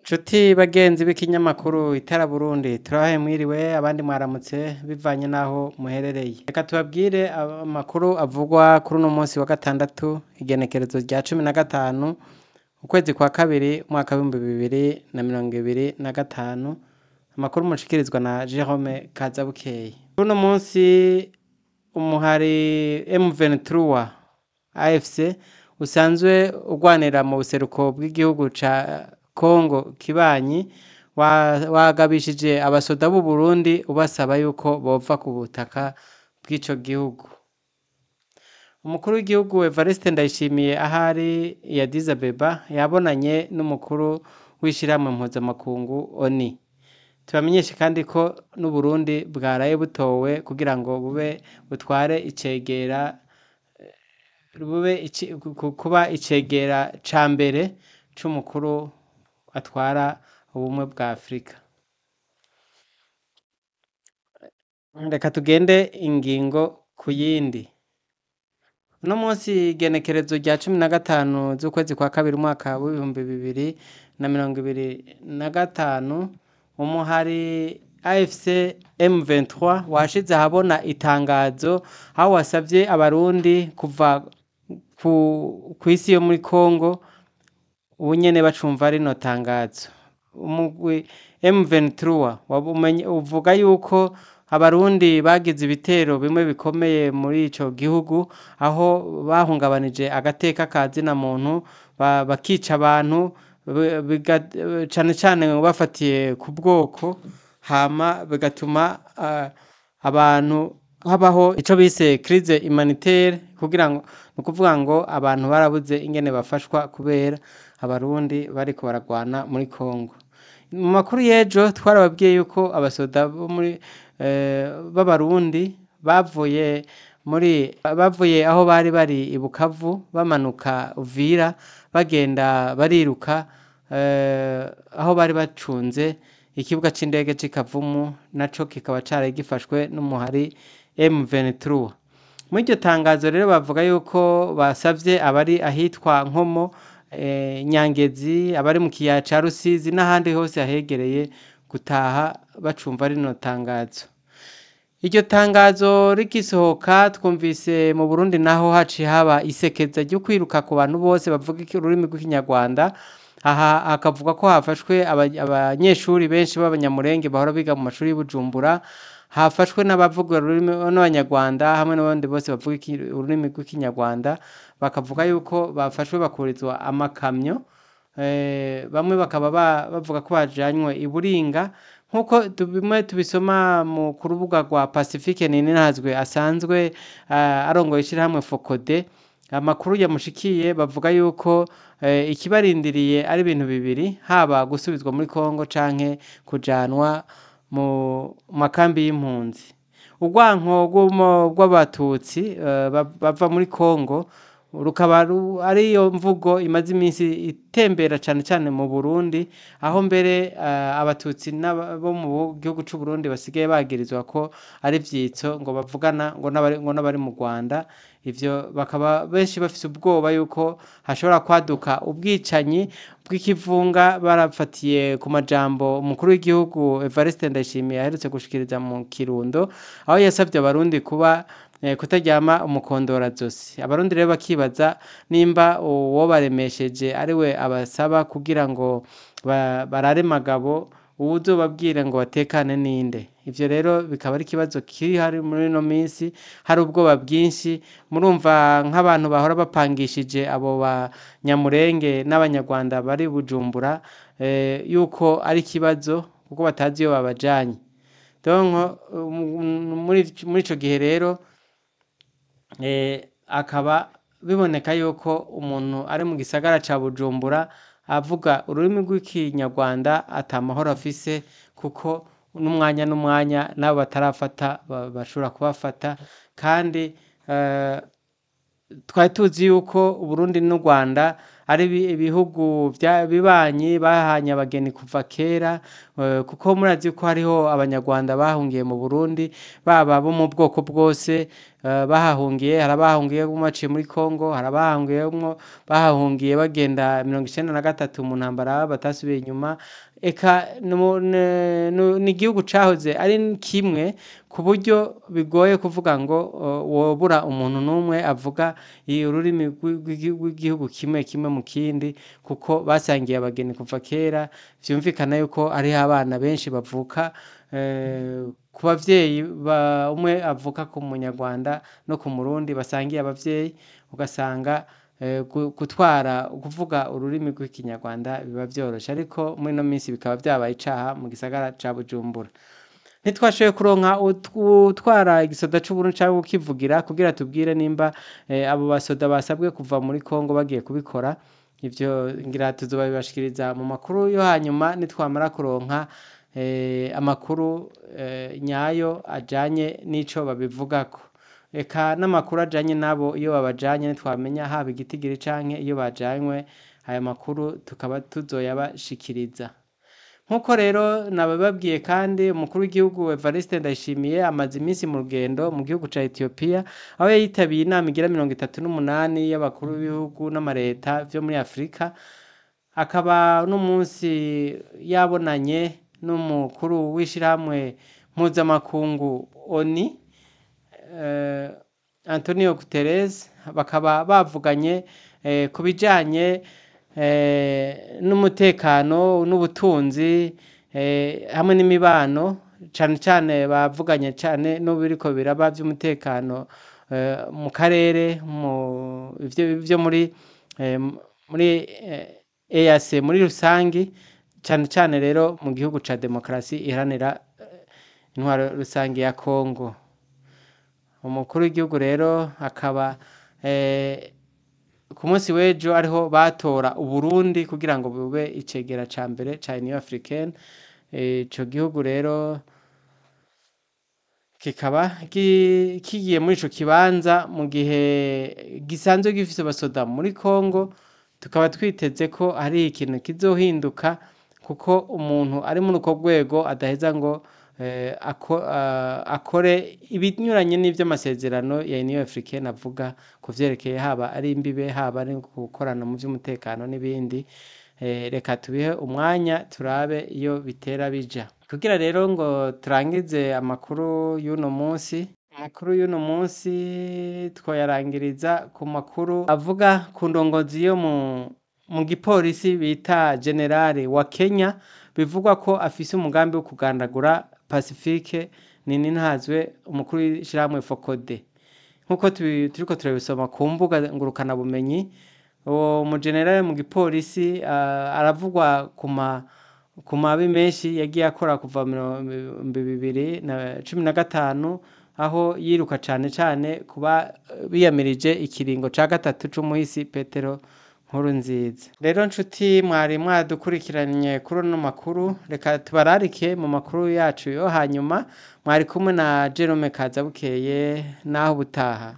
Nshuti bagenzi b'ikinyamakuru Itara Burundi, turabahaye mwiriwe, abandi mwaramutse bivanye n'aho muherereye. Reka tubabwire amakuru avugwa kuri uno munsi wa gatandatu, igenekerezo rya 15 ukwezi kwa kabiri, umwaka w'2025. Amakuru mushikirizwa na Jerome Kazabukeye. Kuri uno munsi umuhari M23 AFC usanzwe urwanira mu buseruko bw'igihugu ca Kongo kibanyi wagabishije abasoda b'u Burundi, ubasaba yuko bova ku butaka bw'ico gihugu. Umukuru w'igihugu Evariste Ndayishimiye ahari i Addis Abeba yabonanye n'umukuru w'ishirahamwe mpuzamakungu ONU. Tubamenyeshe kandi ko n'Uburundi bwaraye butowe kugira ngo bube butware icegera, bube kuba icegera ca mbere c'umukuru atwara ubumwe bwa Afrika. Reka tugende ingingo ku yindi. Uno munsi igenekerezo rya 15 z'ukwezi kwa kabiri, umwaka w'2025, umuhari AFC M23 washize ahabona itangazo aho wasavye Abarundi kuva kw'isi yo muri Kongo ubu nyene bacumva rino tangazo. Umugwi M23 uvuga yuko Abarundi bagize ibitero bimwe bikomeye muri ico gihugu, aho bahungabanije agateka ka zina muntu, bakica abantu cane cane bafatiye ku bwoko, hama bigatuma abantu habaho ico bise crise humanitaire, kugira ngo ni ukuvuga ngo abantu barabuze ingene bafashwa kubera Abarundi bariko baragwana muri Kongo. Mu makuru y'ejo twarababwiye yuko abasoda bo muri b'Abarundi bavuye aho bari bari i Bukavu, bamanuka Uvira, bagenda bariruka aho bari bacunze ikibuga c'indege c'i Kavumu, naco kikaba cari gifashwe n'umuhari M23. Muri iryo tangazo rero bavuga yuko basavye abari ahitwa Nkomo, Nyangezi, abari mu kiyaya ca Rusizi n'ahandi hose hahegereye gutaha bacumva rino tangazo. Iryo tangazo rigisohoka, twumvise mu Burundi naho haciye haba isekeza ryo kwiruka ku bantu bose bavuga ururimi rw'Ikinyarwanda. Aha hakavuga ko hafashwe abanyeshuri benshi b'Abanyamurenge bahora biga mu mashuri y'i Bujumbura, hafashwe n'abavuga ururimi n'Abanyarwanda hamwe n'abandi bose bavuga ururimi rw'Ikinyarwanda, bakavuga yuko bafashwe bakurizwa amakamyo, bamwe bakaba bavuga ko bajanywe i Buringa, nk'uko bimwe tubisoma ku rubuga rwa Pacifique Nininahazwe asanzwe arongoye ishirahamwe Focode. Amakuru yamushikiye bavuga yuko ikibarindiriye ari ibintu bibiri: haba gusubizwa muri Kongo canke kujanwa mu makambi y'impunzi. Urwanko rw'Abatutsi bava muri Kongo rukaba ariyo mvugo imaze iminsi itembera cane cane mu Burundi, aho mbere Abatutsi bo mu gihugu c'u Burundi basigaye bagirizwa ko ari ivyitso, ngo bavugana ngo n'abari mu Rwanda. Ivyo bakaba benshi bafise ubwoba yuko hashobora kwaduka ubwicanyi bw'ikivunga, barafatiye ku majambo umukuru w'igihugu Evariste Ndayishimiye aherutse gushikiriza mu Kirundo, aho yasavye Abarundi kuba kutaryama umukondorazosi. Abarundi rero bakibaza nimba uwobaremesheje ariwe abasaba kugira ngo barare magabo, uwuzobabwira ngo batekane ninde? Ivyo rero bikaba ari ikibazo kiri hari muri ino minsi, hari ubwoba bwinshi. Murumva nk'abantu bahora bapangishije abo Banyamurenge n'Abanyarwanda bari Bujumbura, yuko ari ikibazo kuko batazi iyo babajanye. Donc muri ico gihe rero akaba biboneka yuko umuntu ari mu gisagara ca Bujumbura avuga ururimi rw'Ikinyarwanda ata mahoro afise, kuko n'umwanya n'umwanya n'abo batarafata bashobora kubafata. Kandi twari tuzi yuko Uburundi n'u Rwanda ari ibihugu bibanyi bahanye abageni kuva kera, kuko murazi ko hariho Abanyarwanda bahungiye mu Burundi, baba bo mu bwoko bwose. Bahahungiye, hari abahahungiye baciye muri Congo, hari abahahungiyemwo bahahungiye bagenda 93 mu ntambara batasubiye inyuma. Eka ni igihugu cahoze ari kimwe, ku buryo bigoye kuvuga ngo wobura umuntu n'umwe avuga ururimi rw'igihugu kimwe kimwe mu kindi, kuko basangiye abageni kuva kera. Vyumvikana yuko hariho abana benshi bavuka ku bavyeyi, umwe avuka ku munyarwanda no ku murundi basangiye abavyeyi, ugasanga gutwara kuvuga ururimi rw'ikinyarwanda biba vyoroshe. Ariko muri ino minsi bikaba vyabaye icaha mu gisagara ca Bujumbura. Ntitwashoboye kuronka utwara igisoda c'Uburundi canke kukivugira kugira tubwire nimba abo basoda basabwe kuva muri Congo bagiye kubikora. Ivyo ngira tuzobibashikiriza mu makuru yo hanyuma, nitwamara kuronka amakuru nyayo ajanye n'ico babivugako, eka n'amakuru ajanye nabo iyo babajanye. Ntitwamenya haba igitigiri canke iyo bajanywe, aya makuru tukaba tuzoyabashikiriza. Nk'uko rero nabibabwiye kandi, umukuru w'igihugu Evariste Ndayishimiye amaze iminsi mu rugendo mu gihugu ca Ethiopia, aho yitabiye inama igira 38 y'abakuru b'ibihugu n'amareta vyo muri Afrika. Akaba n'umunsi yabonanye n'umukuru w'ishirahamwe mpuzamakungu ONU, Antonio Guterres, bakaba bavuganye ku bijanye n'umutekano n'ubutunzi hamwe n'imibano. Cane cane bavuganye cane n'ibiriko biraba vy'umutekano mu karere, mu ivyo muri EAC muri rusangi, cane cane rero mu gihugu ca demokarasi iharanira intwaro rusangi ya Congo. Umukuru w'igihugu rero akaba ku munsi w'ejo ariho batora Uburundi kugira ngo bube icegera ca mbere ca Union Africaine. Ico gihugu rero kikaba kigiye muri ico kibanza mu gihe gisanzwe gifise abasoda muri Congo. Tukaba twiteze ko hari ikintu kizohinduka, kuko umuntu ari muri urwo rwego adaheza ngo akore ibinyuranye n'ivy'amasezerano ya Union Africaine avuga ku vyerekeye haba ari imbibe, haba ari gukorana mu vy'umutekano n'ibindi. Reka tubihe umwanya turabe iyo bitera bija. Kugira rero ngo turangize amakuru y'uno munsi, amakuru y'uno munsi twoyarangiriza ku makuru avuga ku ndongozi yo mu gipolisi bita generale wa Kenya, bivugwa ko afise umugambi wo kugandagura Pacifique Nininahazwe, umukuru w'ishirahamwe FOCODE, nkuko turiko turabisoma ku mbuga ngurukanabumenyi. Uwo mugenerale mu gipolisi aravugwa ku mabi menshi yagiye akora kuva 2015, aho yiruka cane cane kuba biyamirije ikiringo ca gatatu c'umuhisi Petero Nkurunziza. Rero nshuti mwari mwadukurikiranye kuri uno makuru, reka tubararike mu makuru yacu yo hanyuma. Mwari kumwe na Jerome Kazabukeye, naho ubutaha.